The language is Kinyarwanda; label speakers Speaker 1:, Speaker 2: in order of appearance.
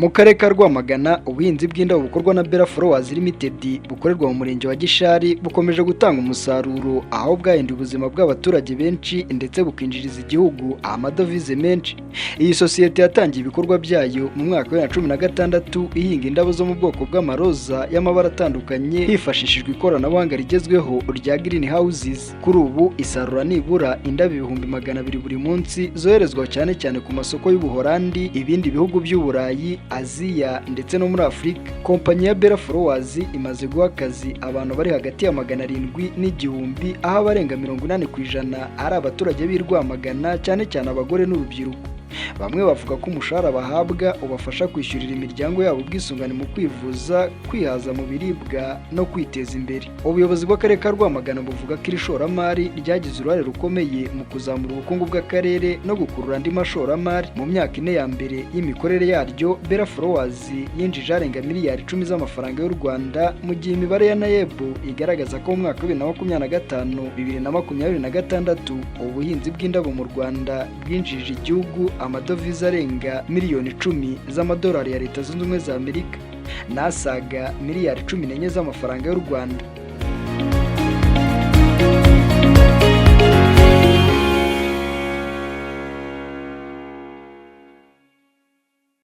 Speaker 1: Mu karere ka Rwamagana, ubuhinzi bw'indabo bukorwa na Bella Flowers Limited bukorerwa mu murenge wa Gishari bukomeje gutanga umusaruro, aho bwahinduye ubuzima bw'abaturage benshi ndetse bukinjiriza igihugu amadovize menshi. Iyi sosiyete yatangiye ibikorwa byayo mu mwaka wa 2016, ihinga indabo zo mu bwoko bw'amaroza y'amabara atandukanye hifashishijwe ikoranabuhanga rigezweho rya green houses. Kuri ubu isarura nibura indabo 200,000 buri munsi, zoherezwa cyane cyane ku masoko y'Ubuholandi, ibindi bihugu by'Uburayi, Aziya ndetse no muri Afurika. Kompanyi ya Bella Flowers imaze guha akazi abantu bari hagati ya 700 n'1000, aho abarenga 80% ari abaturage b'i Rwamagana, cyane cyane abagore n'urubyiruko. Bamwe bavuga ko umushahara bahabwa ubafasha kwishyurira imiryango yabo ubwisungane mu kwivuza, kwihaza mu biribwa no kwiteza imbere. Ubuyobozi bw'akarere ka Rwamagana buvuga ko iri shoramari ryagize uruhare rukomeye mu kuzamura ubukungu bw'akarere no gukurura andi mashoramari. Mu myaka 4 ya mbere y'imikorere yaryo, Bella Flowers yinjije arenga miliyari 10 z'amafaranga y'u Rwanda, mu gihe imibare ya NAEB igaragaza ko mu mwaka wa 2025 2026 ubuhinzi bw'indabo mu Rwanda bwinjirije igihugu amadovize arenga miliyoni 10 z'amadolari ya Leta Zunze Ubumwe za Amerika n'asaga miliyari 14 z'amafaranga y'u Rwanda.